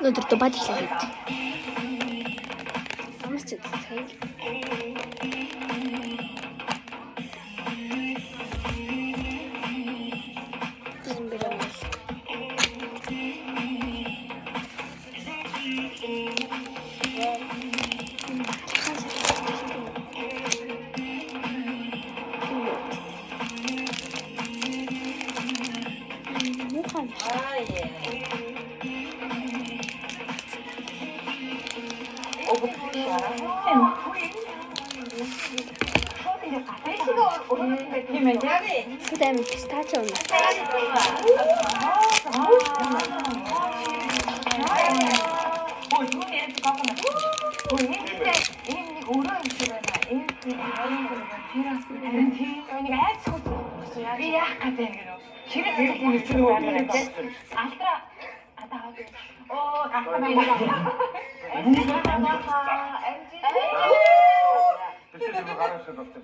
Өнөөдөр Дубайд эхлэх гээд. Ямар ч үзцгээе. Тийм бэрэмэл. Муухай. Шууд амар пистачио юм. Би яах гэдэг юм гэнэ. Чирэг зэрэг юм чи нөгөө алтраа ата аваад. Оо, гартаа байна. Тэр чинь гараасаа болсон.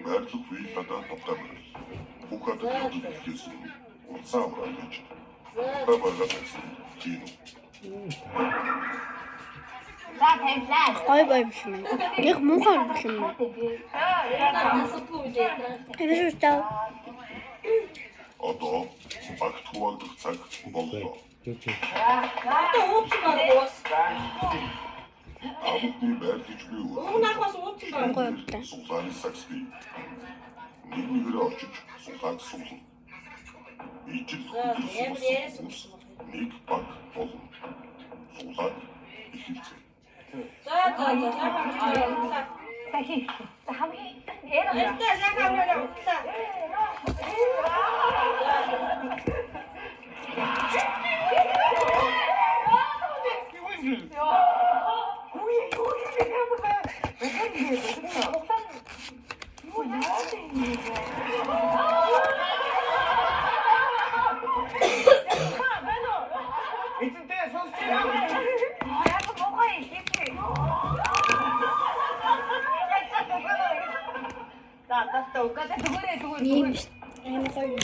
Байрлах вилладаа тавтай морил. Бүх хатад явдал эхлэсэн. Улсаа авраа гэж. Та баргаас тийм үү? За тавилаа. Гой бой биш юм. Яг муухай биш юм. Тэр шүү дээ. Одоо багт хуваагдах цаг боллоо. Одоо ууцсан баг уус. Та бүхний байрлаж буй Өмнө ах бас ууцсан баг. Гой бай. Сулааны сагс бий. Нэг нэгээрээ очиж сулааг суулна. Ижил Ямар яриас хүмүүс нэг баг болно. Сулааг эхэлцээ. За за за. За. За хий. За хамгийн эра. Баярлалаа. Сайхан амраарай. Утлаа. Эзэнтэй сонсч Яг муухай хийх. За тастаа угаасаа зүгээрээ зүгээр. Ийм биш. Амар гоё.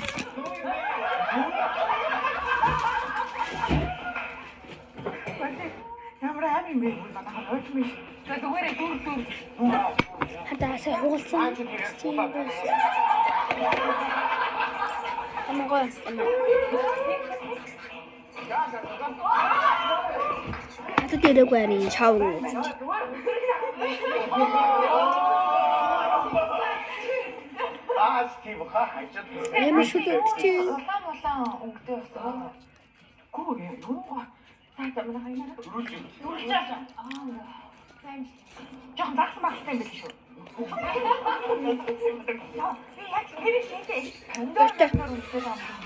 Ямар аим юм бэ? Манай хойч биш. За зүгээрээ дүр дүр. Хадаа сая хугалсан. Амар гоё. Хатад ирээгүй харин шавар үзэж. Аа, тийм хаа хажууд. Амар шүлэг чи. Улаан улаан өнгөтэй болсон. Гүү юу гоо. За за манай хаяа. Дөрүүлж. Дүүрч яасан. Аа. Сайн. Жохон загсан багтай юм биш үү? Би яг тэр шийдээ. Баяртай. Кондор үлдээд байгаа юм.